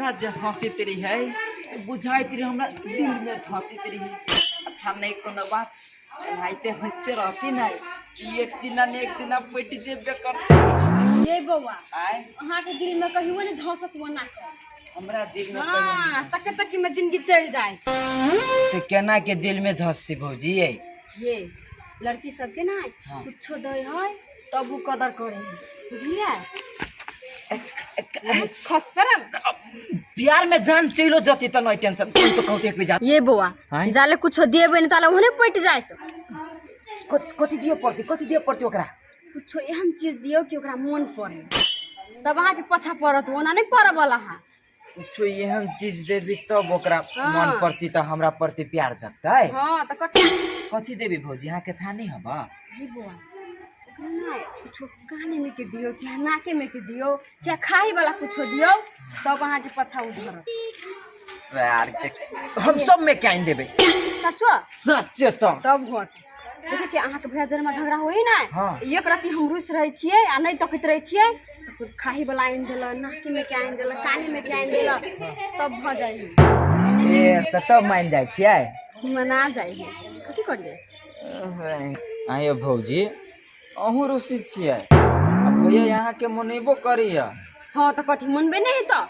तेना जे हँसैत रहै, बुझाइत रहै हमरा दिलमे धँसैत रहै। अच्छा नहि कोनो बात, एनाहिते हँसिते रहती ने, एक दिना ने एक दिना पटि जेबे करतै। ये बौआ। आय। अहाँके दिल में कहियो नहीं धंसत ओना के। हमरा दिल में कहियो? हाँ, तके तकी में जिंदगी चल जाए। तऽ केना के दिल में धंसती भौजी ये? ये लड़की सबके ना कुछो दै है तब वो कदर करे है, बुझलियै? खस करब। प्यार में जान चलो जती त नहीं टेंशन, कोन तो कहते एक जा। ये बौआ। आँय? जाले कुछो देबै ने ताले ओहने पटि जायत। कथी दिअ पड़तै, कथी दिअ पड़तै ओकरा? कुछो एहन चीज दियौ कि ओकरा मोन पड़े, तब अहाँके पाछा पड़त, ओना नहि पड़ऽ वाला है। कुछो एहन चीज देबी तब ओकरा मन पड़ती, तऽ हमरा प्रति प्यार जगतै। हाँ, तऽ कथी? कथी देबी भौजी, अहाँके था नहीं हबा? हे बौआ, ओकरा ने कुछो काने में के दियौ, चाहे नाके में के दियौ, चाहे खाही वाला कुछो दियौ, तब अहाँके पाछा ओ धरत। यार के हम सब में क्या देबै? सचो? सच्चे तो। तब होत, देखै छियै अहाँके भैया जरमे झगड़ा होइ ने? हाँ। एक रत्ती हम रुसि रहै छियै आ नहि तकैत रहै छियै तऽ कुछ खाही वाला आनि देलक, नाकी में के आनि देलक, काने में के आनि देलक, तब भऽ जाइ है। ए तऽ तब मान जाइ छियै? मना जाइ है, कथी करियै? आयो भौजी, अहूँ रुसि छियै आ भैया अहाँके मनेबो करैया? हाँ, तऽ कथी मनबे नहि है तऽ?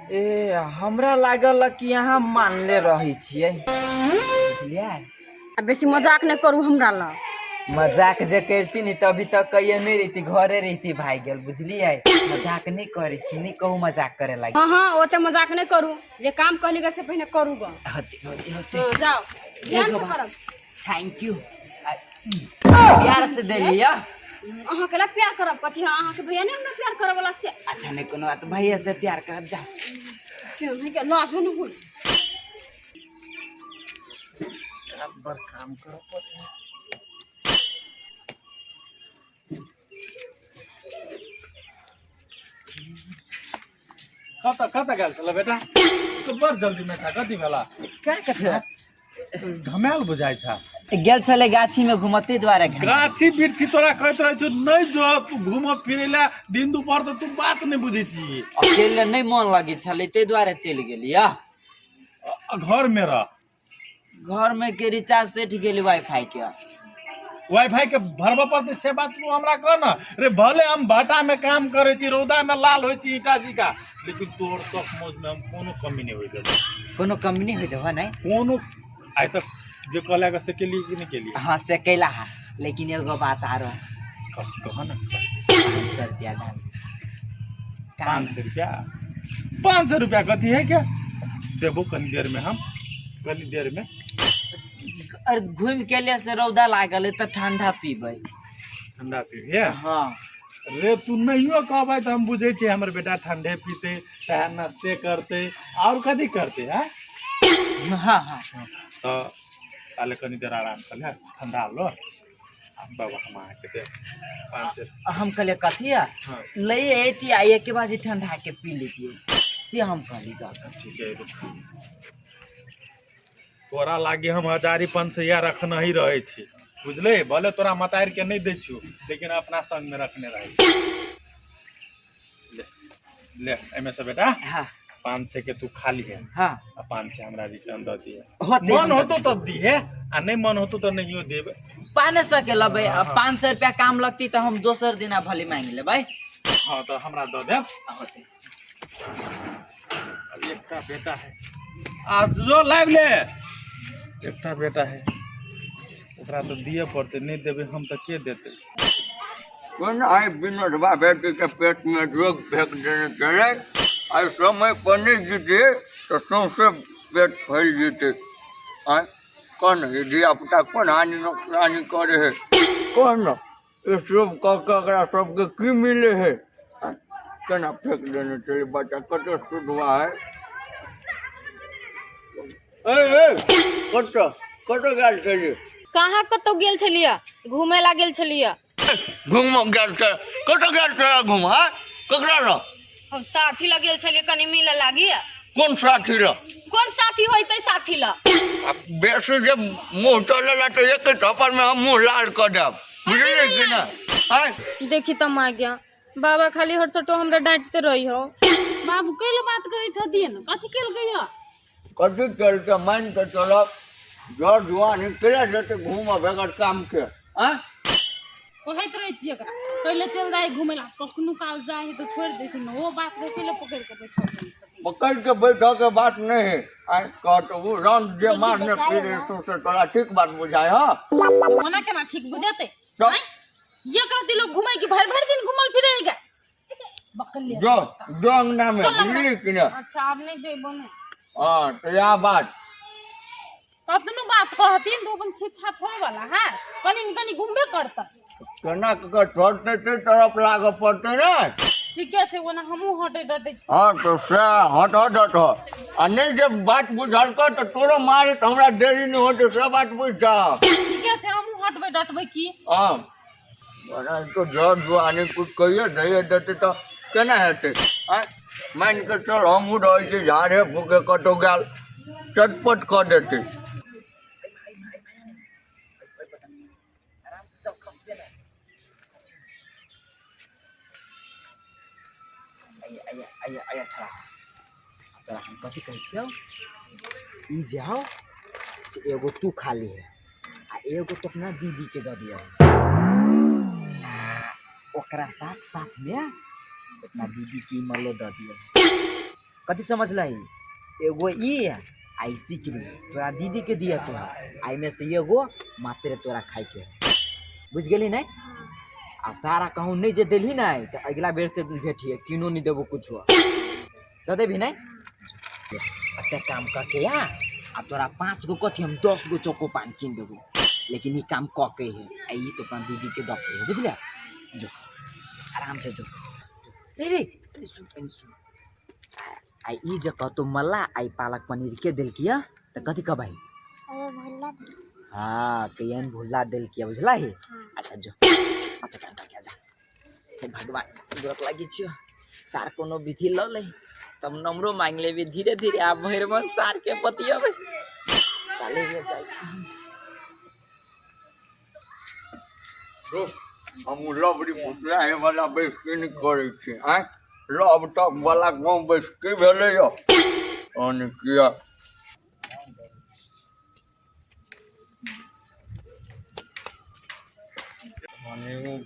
ए हमरा लागल कि अहाँ मानले रहै छियै, बुझलियै? आ बेसी मजाक नहि करू हमरा लग। मजाक जे करती नी तभी तक कहियो नहि रहती, घरे रहती भाई गेल, बुझलियै? मजाक नहि करै छी, नहि कहू मजाक करे लागी। हाँ हाँ, ओते मजाक नहि करू, जे काम कहली गे से पहिने करू ग। होते भौजी, होते। हाँ, जाओ, ध्यान से करब। Thank you, प्यार से देलियै। अहाँ केला प्यार करब? कथी अहाँके भैया नहि हमरा प्यार करऽ वाला से? अच्छा नहि कोनो बात, भैया से प्यार करब, जा। क्यों नहीं के लाजो नहीं होई। बड़ काम करऽ पड़ै। कतऽ कतऽ गेल छल बेटा तू? बड़ जल्दी में था, कथी भेला? क्या कथे? घमायल बुझाइ छ। गेल छलै गाछी में घुमते दुआरे। गाछी बिरछी तोरा कहैत रहै छौ नहि जो तू घूमऽ फिरै लए दिन दुपहर, तऽ तू बात नहि बुझै छी। अकेले नहि मन लगै छलै, ताहि दुआरे चलि गेलियै। घर में रह। घर में के रिचार्ज सटि गेलै वाईफाई के। वाईफाई के भरबऽ पड़तै से बात तू हमरा कह न रे। भले हम भाटा में काम करै छी, रौदा में लाल होइ छी ईटा जीका, लेकिन तोहर शौक मौज में हम कोनो कमी नहि होइ देबो। कोनो कमी नहि होइ देबो नहि? कोनो। आइ तक जे कहलक से केलिए कि नहि केलिए? हाँ, से कैला है, लेकिन एगो बात आरो। कह, कह न। 500 रुपया दाम। 500 रुपया? 500 रुपया कथी है क्या? देबो कनी देर में, हम कनी देर में। और घूमि के लिए से रौदा लागल है तऽ ठंडा पीबै। ठंडा पीबिहे? हाँ। रे तू नहियो कहबै तऽ हम बुझै छियै, हमर बेटा ठंडे पीते, चाहे नाश्ते करते, और कथी करते है? हाँ हाँ। तऽ ताले कनी देर आराम कर ले, ठंडा लो आ बाबा, हम अहाँके देब 500। हम कहलियै कथी है? ले अयती आ एक बाद ही ठंडा के पी लेतियै, से हम कहली गप। अच्छा ठीक है, रुक, तोरा लागे हम हजारी 500 रखने ही रहै छी, बुझले? भले तोरा मतारि के नहि दै छियौ, लेकिन अपना संग में रखने रहै छी। ले ले, एहिमे से बेटा 500 के तू खा लिहे। आ 500 हमरा रिटर्न दऽ दिहे। होतै। मन हम होतो तब दिहे आ नहि मन होतो तऽ नहियो देबै। 500 के लेबै आ 500 रुपया काम लगती तऽ हम दोसर दिना भले मांगि लेबै। हँ, तऽ हमरा दऽ देब। होतै। अब एकटा बेटा है आ जो लाइव ले, एकटा बेटा है, ओकरा तऽ दिअ पड़तै, नहि देबै हम तऽ के देतै? कोन आइ विनोदबा बेटीके पेटमे रोग फेक देने छलै। आइ समय पर नहि जीतै तऽ सौंसे पेट फैल जेतै। आँय कोन ई धियापुता कोन हानि नोकसानी करै है? कोन ई सब कऽ कऽ एकरा सबके की मिलै है? आँय, केना फेक देने छलै बच्चा, कतऽ सुधवा है? ए ए, कतऽ कतऽ गेल छलियै? कहाँ कतौ गेल छलियै, घूमे ला गेल छलियै। घूमऽ गेल छै? कतऽ गेल छलै घूमऽ? आँय, ककरा लग? हम साथी लग गेल छलियै, कनी मिले लागी। कोन साथी लग? कोन साथी होइतै, साथी लग। आ बेसी जे मुँह चलेला तऽ एक थप्पड़ में हम मुँह लाल कऽ देब, बुझलियै कि नहि? आँय। देखी तऽ माँ गया, बाबा खाली हरसटो हमरा डांटते रही हो। बाबू कैले बात कहै छथिन? कथी केलकै यऽ? कथी केलकै, मानि कऽ चलब जर जुआन केला जेतै घूमऽ बगैर काम के? आँय, कहैत रहै छियै एकरा, कैले चलि जाइ घुमै ला, कखनो काल जाइ है तऽ छोड़ि देथिन। ओ बात के कैले पकड़ि कऽ बैठल रहै छथिन? पकड़ि के बैठऽ के बात नहि है। आँय, कहत ओ राम जे मारने फिरे सौंसे, तोरा ठीक बात बुझाय? हँ। ओना केना ठीक बुझेतै? तब? आँय, एक राति लोग घुमै कि भरि भरि दिन घुमल फिरेगा बकले। जो जो अंगना में, बुझली कि ने? अच्छा, आब नहि जइबो ने। हँ, तऽ इएह बात। कतनो बात कहथिन तऽ ओ अपन छिच्छा छोड़े वाला है? कनि न कनि घुमबे करतै। केना कऽ छोड़तै, ताहि तरफ लागऽ पड़तै ने। ठीके छै, ओना हमहूँ हटै डटै छी। हँ, तऽ सएह, हट हट हट आ नहि जे बात बुझलकऽ तऽ तोरो मारे तऽ हमरा देरी नहि होतै, से बात बुझि जा। ठीके छै, हमहूँ हटबै डटबै की। हँ, ओना तो जर जुआनी कुछ कहिए दैए देतै तऽ केना हेतै? आँय, मानि कऽ चल हमहूँ रहै छी झाड़े फूके, कतहु गेल चटपट कऽ देतै। आराम से चल, खसबे नहीं। आइए आइए आइए आइए, ठड़ा। तोरा हम कथी कहै छियौ? ई जे हौ से एगो तू खा लिहे आ एगो तो अपना दीदी के दऽ दियौ। ओकरा साथ साथ में अपना दीदी के मलो दऽ दियौ। कथी समझलही? एगो ई आ ई सिकरी तोरा दीदी के दिया तोरा, आ एहिमे से एगो मात्र तोरा खाइके है। बुझि गेली नहि? आ सारा कहूँ नहि जे देलही नहि तऽ अगिला बेर से भेटिए किनो नहि देबो, कुछो दऽ देबही नहि। एते काम करके आ आ तोरा 5 गो कथी, हम 10 गो चोको पान कीन देबो, लेकिन ई काम कऽ के है आ ई तो अपना दीदी के दऽ के है। बुझले? जो, आराम से जो। रे रे, तनी सुन, तनी सुन। आ ई जे कहतो मल्ला आ ई पालक पनीर के देलकी है तऽ कथी कहबै? अरे भुल्ला। हाँ, कहियन भुल्ला देलकी है, बुझला ही? अच्छा जो, अच्छा काम करके आ जा। हे भगवान, गोर लागी छियो। सार कोनो विधि लऽ ले तब नम्बरो मांगि लेबी। धीरे धीरे आब भरि मन सार के बतियेबै। ताले जाइ छी। हम लबड़ी फुटला वाला बैसकी नहि करै छी। आँय, लब तब वाला गाँव बैसकी भेलै यऽ तहन किया?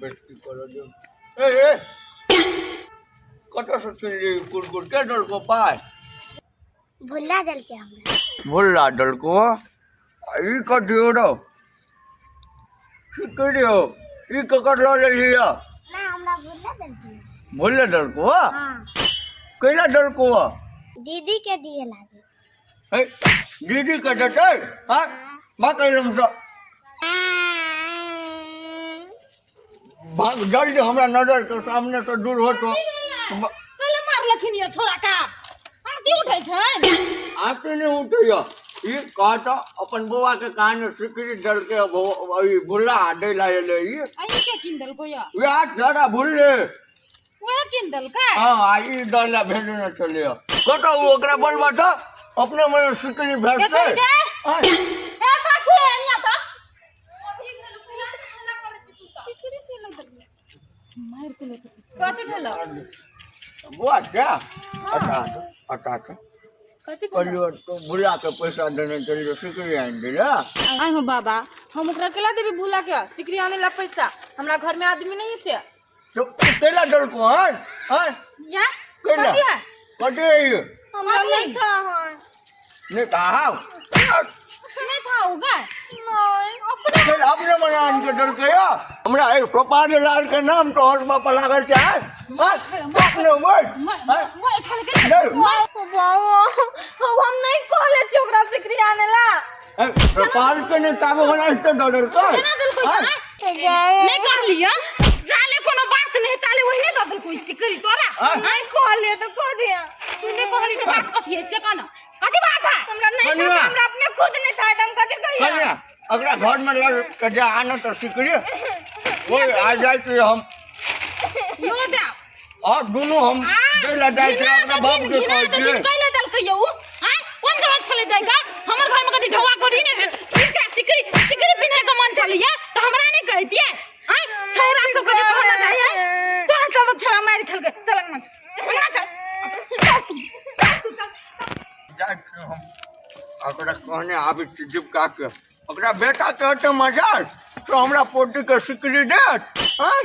बैसकी करऽ दियौ। ए ए, कतऽसँ सुनली कुरकुर? के देलको पाइ? भुल्ला देलकै हमरा। भुल्ला देलको? आ ई कथी हो रौ? सिकरी हो। ई ककर लऽ लेलही यऽ? ना, हमरा भुल्ला देलकै। भुल्ले देलको? हाँ। कैला देलको? दीदी के दिए लागे। हे, दीदी के देतै? हाँ, भाग एलम सँ, भाग जल्दी, हमरा नजर के सामने से दूर हो तो। कल मारलखिन ये छोरा का, आरती उठै छै। आरती नहि उठैया। ई कहत अपन बौआ के कान सिकरी देलकै ई भुल्ला दै ला एलै ई। आ ई के कीन देलको या? वएह छोरा भुल्ले। वएह कीन देलकै? हँ, आ ई दै ला भेजने छलियै। कतऽ ओ ओकरा बोलबा तऽ अपने मने सिकरी भेजतै। देखै गे। आँय, ए पाखी, एनिया तऽ कथी भेलो? बौआ क्या अच्छा अच्छा अच्छा। कथी? कहलियौ तो भुल्ला के पैसा देने चलियो, सिकरी आनि दिले। आइ हो बाबा, हम ओकरा केला देबी भूला के सिकरी आने ला पैसा? हमरा घर में आदमी नहीं से। तो कैला देलको? हँ हँ। या। कैला? कथी है? कथी है ई? हमरा नहीं था हन। नहीं कहा। नहीं था होगा? नहीं। अपने अपने मना आनि के देलकै यऽ। हमरा एहि सोपारी लाल के नाम तो हसबा पर लागल छै। आँय? आँय? अपने उमर आँय? नहीं। बाबा, हम नहीं कहले छी ओकरा सिकरी आने ला। ए, सोपारी के नहीं ताबो होना इष्ट दऽ देलकै। केना देलको? आँय? नहीं कर लिया जाले, कोनो बात नहीं, ताले वही नहीं दऽ देलको ई सिकरी तोरा। आँय? नहीं कहले तो कह दिया। तू नहीं कहली तऽ बात कथी है से कहना, कथी बात है? हमरा नहीं कनिया। पता, हमरा अपने खुद नहीं था, हम कथी कहिया? कन्या, अगला घर में लड़ के जा आना तो सिकरी ओए आ जाए तो हम यो दे। और दोनों हम दै ला जाइ छै अपना बाप के कहै छियै। कैले देलकै यौ? आँय, कोन जरूरत छलै दैका? हमर घर में कथी ढौआ करी ने? एकरा सिकरी सिकरी पिन्है के मन छलैया तऽ हमरा नहि कहितियै? आँय, छौड़ा सब के जे कहना जाइए तोरा। चल, छोड़ा मारि खेलकै। चल अंगना, चल अंगना, चल चल। लेने आबै छी दीपका के। ओकरा बेटा के हेतै मजार तो हमरा पोती के सिकरी देत। आँय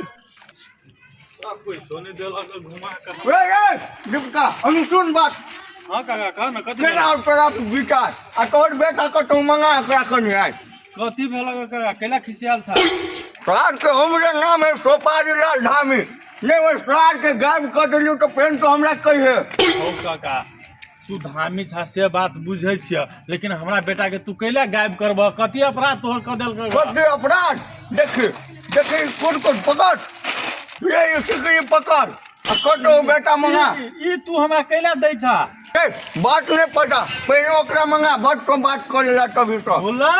पैसो नहि देलक घुमा कऽ। रे रे दीपका, हम सुन बात। हाँ काका, कह ने कथी। केना और तोरा विचार आ तोहर बेटा के तू मंगा ओकरा कनि आइ। कथी भेलक काका, कैला खिसियाल था? सार के हमरे नाम है सोपारी लाल धामी, नहीं ओहि सार के गायब कऽ देलियौ तऽ फेर तो हमरा कहिहे। हौ काका, तू धामी छा से बात बुझै छिय, लेकिन हमरा बेटा के तू कैला गायब करबह? कथी अपराध तोहर कऽ देलक? कथी अपराध? देखी देखी, कोन कोन पकड़ ये, ये सिकरी पकड़ आ कतौ बेटा मंगा। ई तू हमरा कैला दै छा? ए, बात नहीं पता, पहले ओकरा मंगा, बात तो बात कर लेला तभी तो। भुला।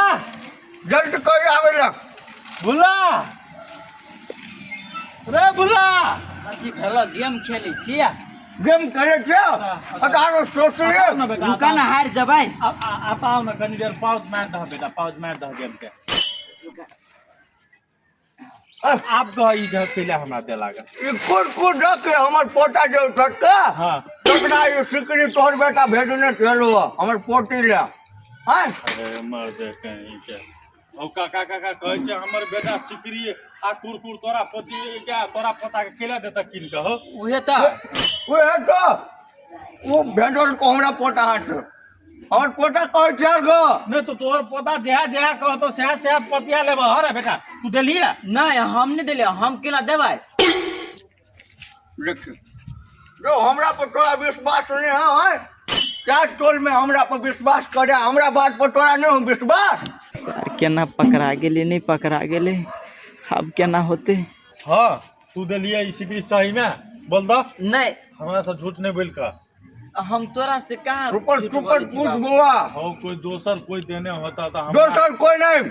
जल्द कही आवेला। भुला रे भुला। कथी भेलो? गेम खेलै छियै। गेम खेले छियै आ आरो सोच आउ ना बेटा। रुका ना, हारि जेबै। आप आओ ना कनी देर, पाउज मार दह बेटा, पाउज मार दह गेम के। आप कह, ई जगह कैला हमरा दे लागल? ई कोन कोन रख के हमर पोता जे उठका। हाँ। तकरा ई सिकरी तोहर बेटा भेजने छलो हमर पोती ले। हाँ। अरे मर दे कहीं के। ओ काका, काका कहै छै हमर बेटा सिकरी आ कुरकुर तोरा पोती के, तोरा पोता के केला देता कीन के हो? उहे तऽ। उहे तो ओ भेजल को हमरा पोता हाथ, हमर पोता कहै छै गो। नहीं तो तोहर पोता जहाँ जहाँ कहतो सएह सएह पतिया लेबह। हरे बेटा, तू देलिए? नहि, हम नहि देलियै, हम केना देबै? देखियौ जो हमरा पर तोरा विश्वास नहीं है, चार टोल में हमरा पर विश्वास करे, हमरा बात पर तोरा नहीं हो विश्वास। सर, केना पकड़ा गेलै? नहि पकड़ा गेलै, आब केना होतै? हाँ, तू देलिए ई सिकरी सही में? बोल दो। नहि। हमरा से झूठ नहीं बोल कर। हम तोरा से कहाँ सुपर झूठ सुपर बोलै छी पूछ बाबू? बुआ। हो, कोई दोसर कोई देने होता तो हमरा। दोसर कोई नहीं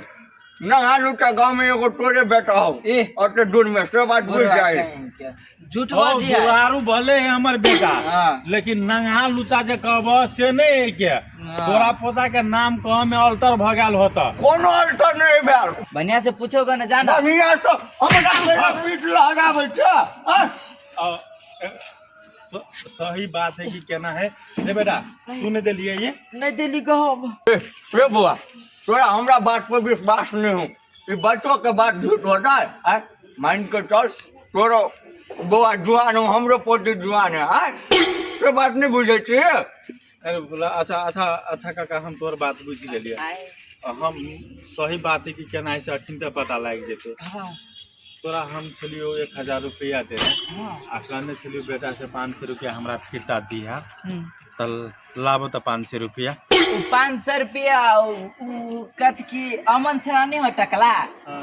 ना, हालू गाँव में एगो तोरे बेटा हो। ए। और दूर में से बात बुझ बुढ़वा जाए। कहीं के। झूठ हो बजिया। दुलारू भले है हमर बेटा, हाँ। लेकिन नंगा लुचा जे कहब से नहीं है के। हाँ। तोरा पोता के नाम कह में अल्टर भ गेल होता। कोनो अल्टर नहीं भेल। बढ़िया से पूछोगे ना जाना। बढ़िया से हमरा मेरा पीठ लहराबै छै आँय? सही बात है कि केना है रे बेटा, तू नहीं देलिए ये? नहि देली कहब। रे बुआ, तोरा हमरा बात पर विश्वास नहीं हो, ई बच्चों के बात झूठ होता है? आँय? मान के चल तोरो बौआ जुआन हो, हमरो पोती जुआन है। आँय, से बात नहीं बुझै छियै? अरे बोला, अच्छा अच्छा अच्छा काका, हम तोहर बात बुझि गेलियै। हम सही बात है कि केना है से अखन तक पता लागि जेतै। हाँ। तोरा हम छलियो 1000 रुपया देने हाँ। आ कहने छलियो बेटा से 500 रुपया हमरा फिरता दिहा। हम्म। तऽ लाबो तऽ 500 रुपया। उ 500 रुपया उ कथ की अमन छड़ा नहि हो टकला,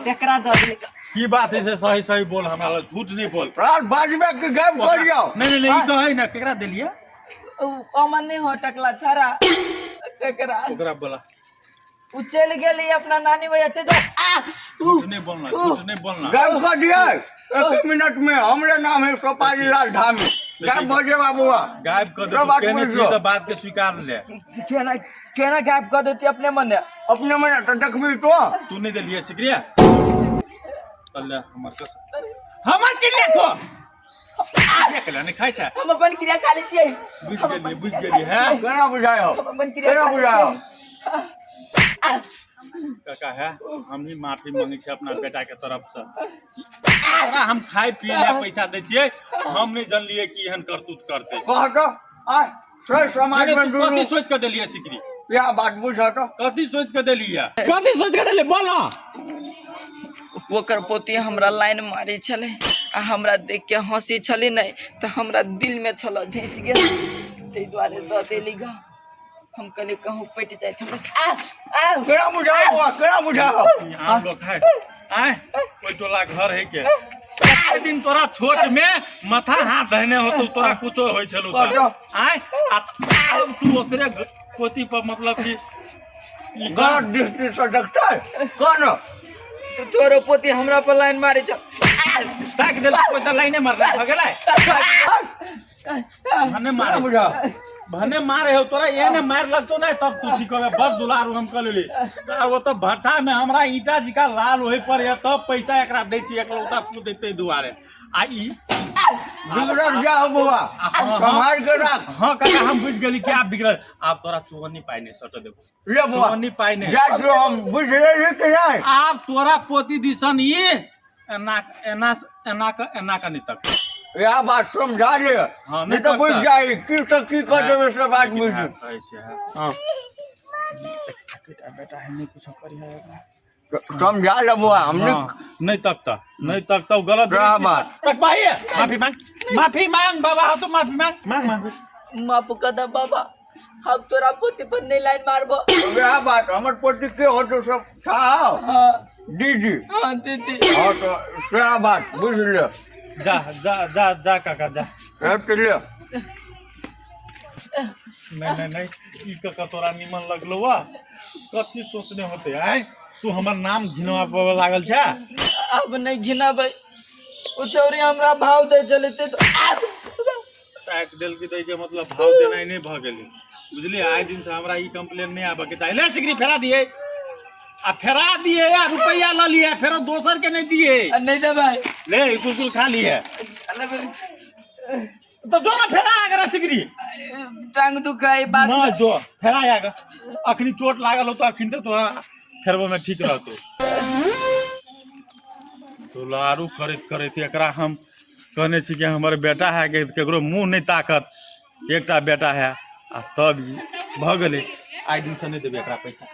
तेकरा दऽ देली। की बात है से सही सही बोल, हमरा लग झूठ नहीं बोल। रात बाजबे के गायब कर जाओ। नहीं नहीं नहीं, ई कहै ना केकरा देलिए? उ अमन नहि हो टकला छड़ा, तेकरा। ओकरा बोला। उ चलि गेली अपना नानी भैया ते आ झूठ नहीं बोलना, झूठ नहीं बोलना। गायब कर दिया एक मिनट में, हमरे नाम है सोपारी लाल धामी, गायब भऽ जेबा बौआ। गायब कर दे सब बात केने बुझि छी जाओ। तऽ बात के स्वीकार ले। केना केना गायब कऽ देती अपने मने? अपने मने तऽ देखबी तो। तू नहीं देलिए सिकरिया? चल ले हमर कसम, हमर क्रिया को क्रिया नहीं खाइ छै। हम अपन क्रिया खा लै छियै। बुझि गेलियै, बुझि गेलियै है। केना बुझायो? हम अपन क्रिया केना खा लै बुझायो? छियै। काका है, हम ही माफी मांगे छी अपना बेटा के तरफ से। तोरा हम खाय पिए ला पैसा दै छियै, हम नहीं जानलियै कि एहन करतूत करतै। कह तो आय सही समाज में कथी दुनू सोच के देलियै सिकरी? इएह बात बुझ तो। कथी सोच के देलियै, कथी सोच के देलियै, बोल ना। ओकर पोती हमरा लाइन मारै छलै आ हमरा देख के हंसी छलै, नहि तऽ हमरा दिल में छल धसि गेल, ताहि दुआरे दऽ देली ग। हम कहलियै कहूँ पटि जाइत हमरा से। आ आ केना बुझायो बौआ, केना बुझायो? यहाँ लोग खाए आय ओइ टोला घर है के कते दिन तोरा छोट में माथा हाथ धने होतो, तोरा कुछो होइ छलौ तऽ। आय आ आब तू ओकरे पोती पर मतलब कि ई गलत दृष्टि से देखतै कोन? तऽ तोरो पोती हमरा पर लाइन मारै छल। ताक देल कोई तऽ लाइने मारले भऽ गेलै। भने मारे। बुझा। भने मारे हो तोरा, एने मार लगतो नहीं तब तू ठीक होबे। बड़ दुलारू हम कह लेली आ वो तो भट्ठा में हमरा ईटा जिका लाल होय पर है तब पैसा एकरा दै छी, एकलौता तू देते दुआरे। आ ई बिगड़ल जाओ बौआ, सम्हार के राख। हाँ काका, हम बुझि गेली कि आब बिगड़ल। आब तोरा चौवन्नी पाइ नहि सटऽ देबो। ले बौआ, चौवन्नी पाइ नहि। जा जो, हम बुझि लेली कि नहि। आब तोरा पोती दिसन ई एना एना एना क एना क नहि तक। इएह बात समझा ले। हाँ, नहि नहि तऽ बुझि तकतै। जाइ की से की कऽ देबै सब आदमी लेकिन से। कहै छै, हाँ। बेटा है नहि कुछो करिहे। समझा ले बौआ, हमने हाँ, नहीं तकता, नहीं तकता, वो गलत। रहा बात। तक भाई, माफी मांग, माफी मांग बाबा। हाँ, तो माफी मांग, मांग माफी। माफ कर दे बाबा, हम तोरा पोती पर नहीं लाइन मारबो। वएह बात, हमर पोती के होतो सब छाओ। हाँ। दीदी। हाँ दीदी। हाँ, तो सएह बात बुझि ले। जा जा जा जा काका, जा। हेतु ले। नहीं नहीं नहीं, ई काका तोरा निमन लगलो वा? कथी सोचने होते आय तू? हमर नाम घिनवा पावे लागल छै। अब नहीं घिनाबै, ओ चौरी हमरा भाव दै छलै ते तो आब ताकि देल की दै के मतलब भाव देनाइ नहि भऽ गेलै, बुझलियै? आइ दिन से हमरा ई कंप्लेन नहि आबऽ के चाही। ले सिकरी फेरा दिए आ फेरा दिए आ रुपैआ लऽ लिए, फेरो दोसर के नहि दिए। नहीं देबै। ले, ई कुरकुर खा लिए तो जो ना फेरा आगे सिकरी। टांग दुखाई बात। ना, जो फेरा आगे, अखनी चोट लागल हो तो अखन तो तोरा फेरबो में ठीक रहतो। दुलारू करैत करैत एकरा हम कहने छी कि हमर बेटा है के केकरो मुँह नहि ताकत, एकटा बेटा है, आ तब ई भऽ गेलै। आइ दिनसँ नहि देबै एकरा पैसा।